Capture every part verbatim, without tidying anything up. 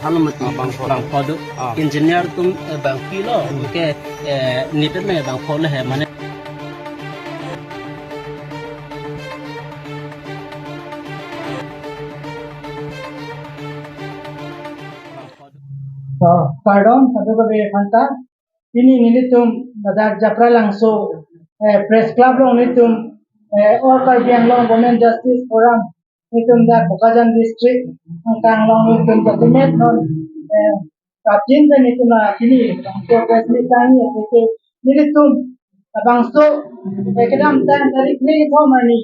Alo mati. Ah, bangpho. Bangpho do. Ah. Engineer atum, eh, bangpi lo, hmm, ke, eh, nipet me bangpho le he mane. So, kardom, kadokave aphanta. Pini nelitum ladak Japralangso, eh, Press Club along nelitum, eh, All Karbi Anglong Women Justice Forum, nelitum dak Bokajan District angkang along nelitum jasemet non, eh, prapjin pen nelitum, ah, pini bangso press meet tangni, ake nelitum, ah, bangso, eh, kedamtang tarik ni thom arni,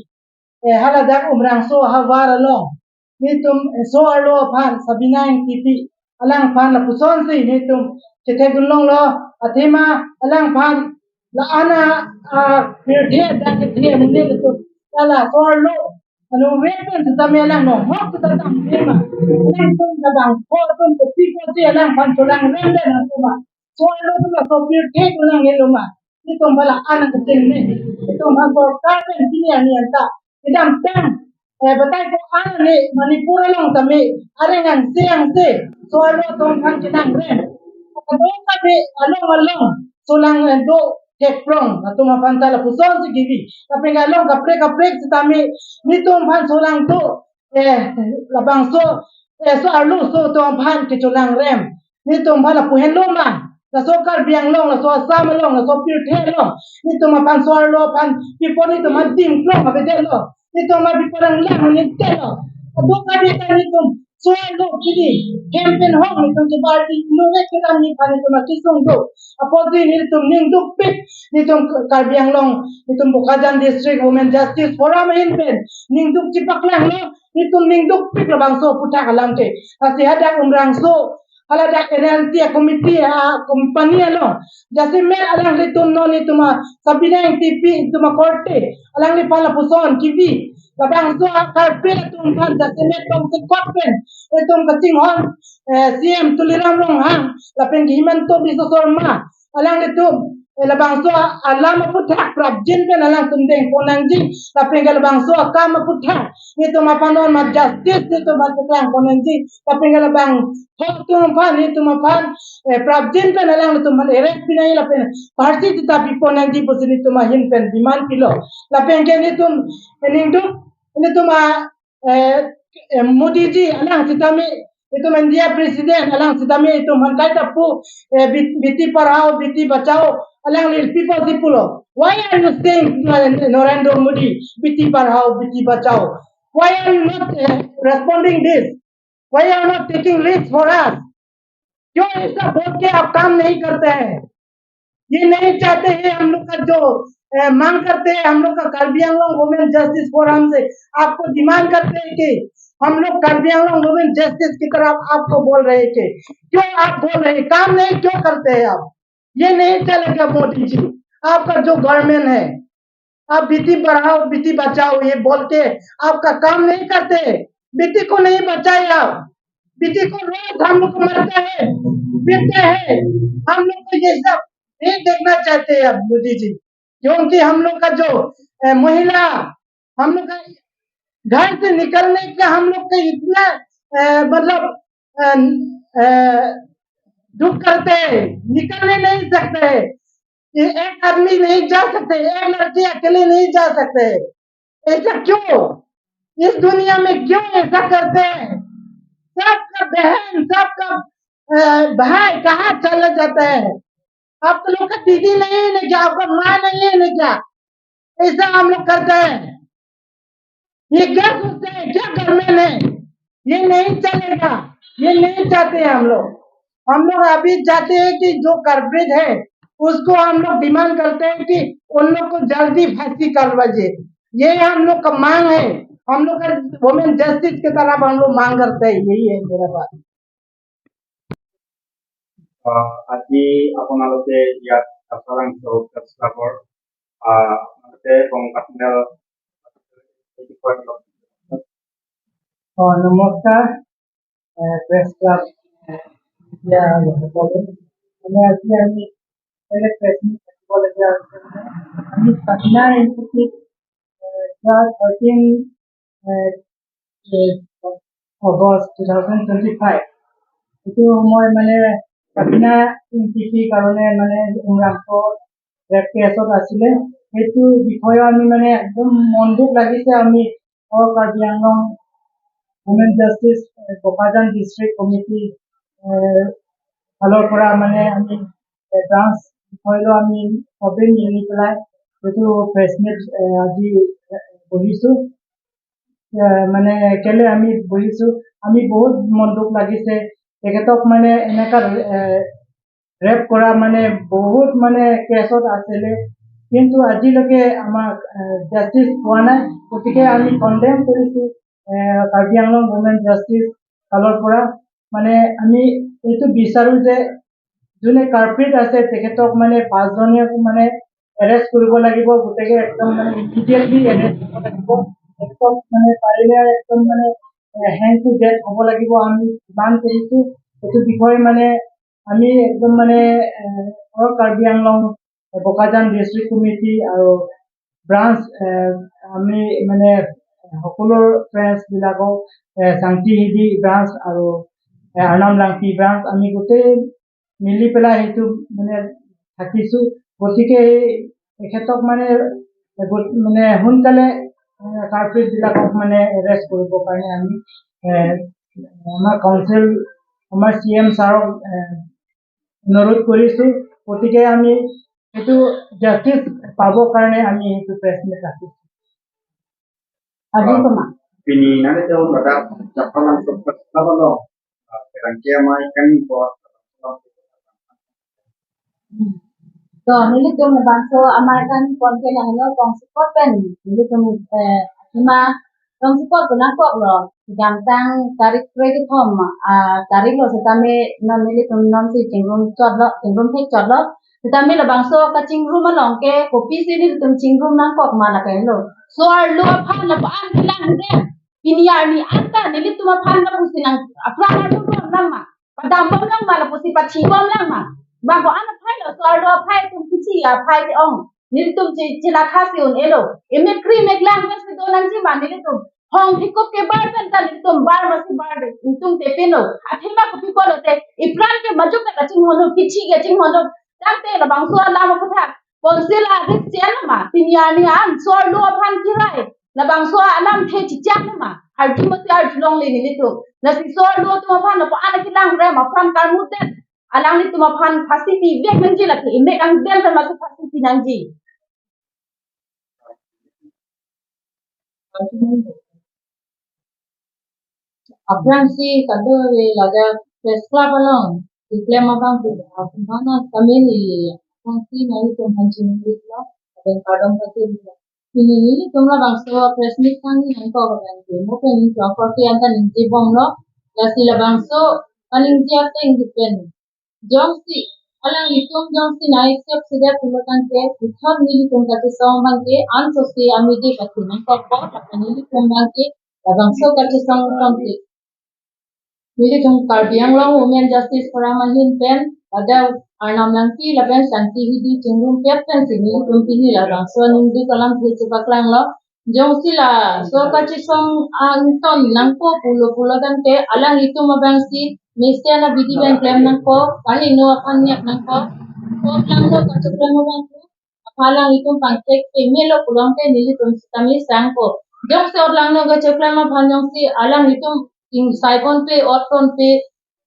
eh, haladak Umrangso ahavar along nelitum, eh, so-arlo aphan Sabina Engtipi, alangphan lapusonsi nelitum chethekdun longlo, athema alangphan la-an a, ah, pirthe dak kethe amonit atum, la la so-arlo anutvet pen sitame alang nonghok sita tame ma. Alangtum labangpho atum kopi kosi alangphan cholangrem den atum ma. So-arlo atum laso pirthe atum nangnelo ma. Nelitum aphan la-an nangkachinine. Nelitum aphan sorkar pen pini arni anta kedamtang, eh, batai ko-an arni Manipur along tame areng angse angse so-arlo atum aphan chenangrem. Kadokave along along solang, eh, do thekprong atum aphan ta lapusonsi kebi. Lapen along kaprek kaprek sitame nelitum aphan solang do, eh, labangso, eh, so-arlo so atum aphan kecholangrem nelitum aphan lapu henlo ma. Laso Karbi Anglong, laso Assam along, laso pirthe along nelitum aphan so-arlo aphan pipo, nelitum aphan dingklong avedetlo. Nelitum aphan pipo rang lang avedetlo. Kadokave ta nelitum so-arlo kidi hem pen hong nelitum kebardi, inutvet kedam ni aphan nelitum akesung do. Apotsi nelitum ning dukpik, nelitum Karbi Anglong, nelitum Bokajan District Women Justice Forum ahin pen ning duk chipaklanglo, nelitum ning dukpik labangso aphuthak alam ke. Lasi hadak Umrangso, haladak N L T a committee a company along jasemet alanglitum non nelitum a Sabina Engtipi atum akorte alangliphan lapuson kebi. Labangso a-carpet atum aphan jasemet bang sekot pen nelitum kachinghon, eh, C M Tuliram Ronghang lapen ke Himanta Biswa Sarma alanglitum, eh, labangso a-, alam aphuthak prapjin pen alangtum dengpon nangji, lapen ke labangso akam aphuthak nelitum aphan non ma justice nelitum aphan paklang pon nangji, lapen ke labangpho atum aphan nelitum aphan, eh, prapjin pen alangtum aphan arrest pi nangji lapen pharsi sita pipon nangji pusi nelitum ahin pen demand pilo. Lapen ke nelitum, eh, ning duk, nelitum a, eh, eh, Modi ji alang sitame, itum India President alang sitame itum aphan kaita pu, eh, Be-, Beti Padhao, Beti Bachao, alangli pipo si pulo. Why are you saying, uh, Narendra Modi, Beti Padhao, Beti Bachao? Why are you not, uh, responding this? Why you are not taking risk for us? क्यों ऐसा बोल के आप काम नहीं करते हैं? ये नहीं चाहते हैं हम लोग का जो, अ, मांग करते हैं हम लोग का कार्बी आंगलोंग वुमेन जस्टिस फोरम से, आपको डिमांड करते हैं कि हम लोग कार्बी आंगलोंग वुमेन जस्टिस की तरफ आपको बोल रहे हैं कि क्यों आप बोल रहे हैं, काम नहीं क्यों करते हैं आप? ये नहीं चलेगा मोदी जी, आपका जो गवर्नमेंट है, आप बेटी पढ़ाओ, बेटी बचाओ, ये बोल के आपका काम नहीं करते, बेटी को नहीं बचाए आप। बेटी को रोज हम लोग को मरता है, पीटते हैं, हम लोग को ये सब नहीं देखना चाहते हैं अब मोदी जी, क्योंकि हम लोग का जो, अ, महिला, हम लोग का घर से निकलने का हम लोग का इतना, अ, मतलब, अ, अ, दुख करते हैं, निकलने नहीं सकते हैं। ये एक आदमी नहीं जा सकते, एक लड़की अकेले नहीं जा सकते। ऐसा क्यों? इस दुनिया में क्यों ऐसा करते हैं? सबका बहन, सबका, अ, भाई कहाँ चला जाता है? आप लोग का दीदी नहीं है क्या? आपका माँ नहीं है क्या? ऐसा हम लोग करते हैं। ये क्या सोचते हैं, क्या गवर्नमेंट है? ये नहीं चलेगा, ये नहीं चाहते हैं हम लोग। हम लोग अभी चाहते हैं कि जो कल्प्रिट है, उसको हम लोग डिमांड करते हैं कि उन लोग को जल्दी फांसी करवाइए। ये हम लोग का मांग है, हम लोग का वुमेन जस्टिस की तरफ हम लोग मांग करते हैं, यही है मेरा बात। আহ, আজি আপোনালোকে ইয়াত কাছাৰাংচো প্ৰেছ ক্লাবৰ, আহ, আপোনালোকে কংকাচনেল অ, নমস্কাৰ, এ, প্ৰেছ ক্লাব, এ, এতিয়া সকলো। মানে আজি আমি বেলেগ প্ৰেছ মিট থাকিবলগীয়া হৈছে। আমি চাবিনা ইনষ্টিটিউট, এ, যোৱা থাৰ্টিন, এ, এ, August two thousand twenty five এইটো সময় মানে কাবিনা ইংতিফিৰ কাৰণে মানে উমৰাংচু ৰেপ কেছত আছিলে। সেইটো বিষয়ে আমি মানে একদম মন দুখ লাগিছে। আমি all Karbi Anglong women justice Bokajan district committee ফালৰ পৰা মানে আমি ব্ৰাঞ্চ বিষয়লৈ আমি সবেই মিলি পেলাই এইটো প্ৰেছ মিট আজি বহিছো। এ, মানে কেলে আমি বহিছো, আমি বহুত মন দুখ লাগিছে। তেখেতক মানে এনেকা ৰেপ কৰা মানে বহুত মানে কেছত আছিলে, কিন্তু আজিলৈকে আমাক জাষ্টিচ পোৱা নাই। গতিকে আমি কণ্ডেম কৰিছো এ, কাৰ্বি আংলং উমেন জাষ্টিচ ফালৰ পৰা। মানে আমি এইটো বিচাৰো যে যোনে কালপ্ৰিট আছে তেখেতক মানে পাঁচজনে মানে এৰেষ্ট কৰিব লাগিব, গোটেইকে একদম মানে ইমিডিয়েটলি এৰেষ্ট কৰিব লাগিব। তেখেতক মানে পাৰিলে একদম মানে হেণ্ড টু ডেথ হ'ব লাগিব, আমি ডিমাণ্ড কৰিছো। এইটো বিষয়ে মানে আমি একদম মানে এ, অল কাৰ্বি আংলং বোকাজান ডিষ্ট্ৰিক্ট কমিটি আৰু ব্ৰাঞ্চ আমি মানে সকলো ফ্ৰেণ্ডছ বিলাকক এ, চাংটি হিদি ব্ৰাঞ্চ আৰু এ, আৰ্নাম লাংটি ব্ৰাঞ্চ আমি গোটেই মিলি পেলাই সেইটো মানে থাকিছো। গতিকে এই তেখেতক মানে এ, গো- মানে সোনকালে কালপ্ৰিট বিলাকক মানে এৰেষ্ট কৰিবৰ কাৰণে আমি এ, আমাৰ কাউন্সিল, আমাৰ চি এম ছাৰক এ, অনুৰোধ কৰিছো। গতিকে আমি এইটো জাষ্টিচ পাবৰ কাৰণে আমি এইটো প্ৰেছ মিট ৰাখিছো। Adi kuma. Pini nang itu ada dapat langsung ke apa lo? Kerangkia mai kan buat. To nelitum labangso amai kan pon ke nang lo kong support pen nelitum eh ima kong support pen nangkok lo. Jam tang tarik kre kethom ah tarik lo setame non nelitum non si chingrum chot lo, chingrum thek chot lo. Setame labangso kachingrum along ke kopisi nelitum chingrum nangkok ma lapen lo. So-arlo aphan lapu an kelang deng. Pini arni anta nelitum aphan lapusi nang aphrang arlo lang ma. Padambom lang ma lapusi pathibom lang ma. Bang ko-an aphai lo, so-arlo aphai atum kichi aphai ke-ong. Nelitum chi chilakha si un-elo. Emek kri mek lang bes do nangji ma nelitum. Hong thikup ke bar pen ta nelitum bar masi bar de. Nelitum tepin lo. Athema kopi ko lote. Ipran ke majuk ke kachinghon lo, kichi kachinghon lo. Tangte labangso alam aphuthak. Council a risk chen ma. Pini arni an so-arlo aphan kirai. Labangso alamthe chichak ma. Arju masi arjulongle nelitum. Lasi so-arlo atum aphan lapu an kelang rem aphan karmut det. Alanglitum aphan phasi pivek nangji lake. Emek angdeng pen masi phasi pi nangji. Aphrangsi kadokave ladak press club along keklem abang ke, ah, mana kami ni aphrangsi nelitum aphan chini lo, ada kardom kati lo. Pini nelitum labangso press meet kangni nangkok abang ke, mo pen nelitum apor ke anta ningjebom lo, lasi labangso aningje ateng dipen. Jongsi alanglitum jongsi nang accept si det pulo tangte, puthot nelitum kachesong abang ke, anso si amidi kati nangkokpo, lapen nelitum abang ke labangso kachesong tangte. Nelitum Karbi Anglong Women Justice Forum ahin pen, ada Arnam Langpi lapen Shanti Hidi chingrum pet pen si nelitum pini labangso aningduk alamthe chepaklang lo. Jongsi laso kachesong angton nangpo pulo pulo tangte alanglitum abang si mesen abidi pen klem nangpo, kaheno aphan nyak nangpo. Ko klanglo kacheklem abang ko. Aphan alanglitum pangthek peme lo pulo tangte nelitum sitame sangpo. Jongsi otlangno kacheklem aphan jongsi alanglitum ingsaibonpe, ottonpe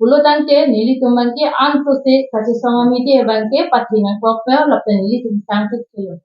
pulo tangte nelitum abang ke anso si kachesong amidi abang ke pathi nangkokpo lapen nelitum sangthek chelo.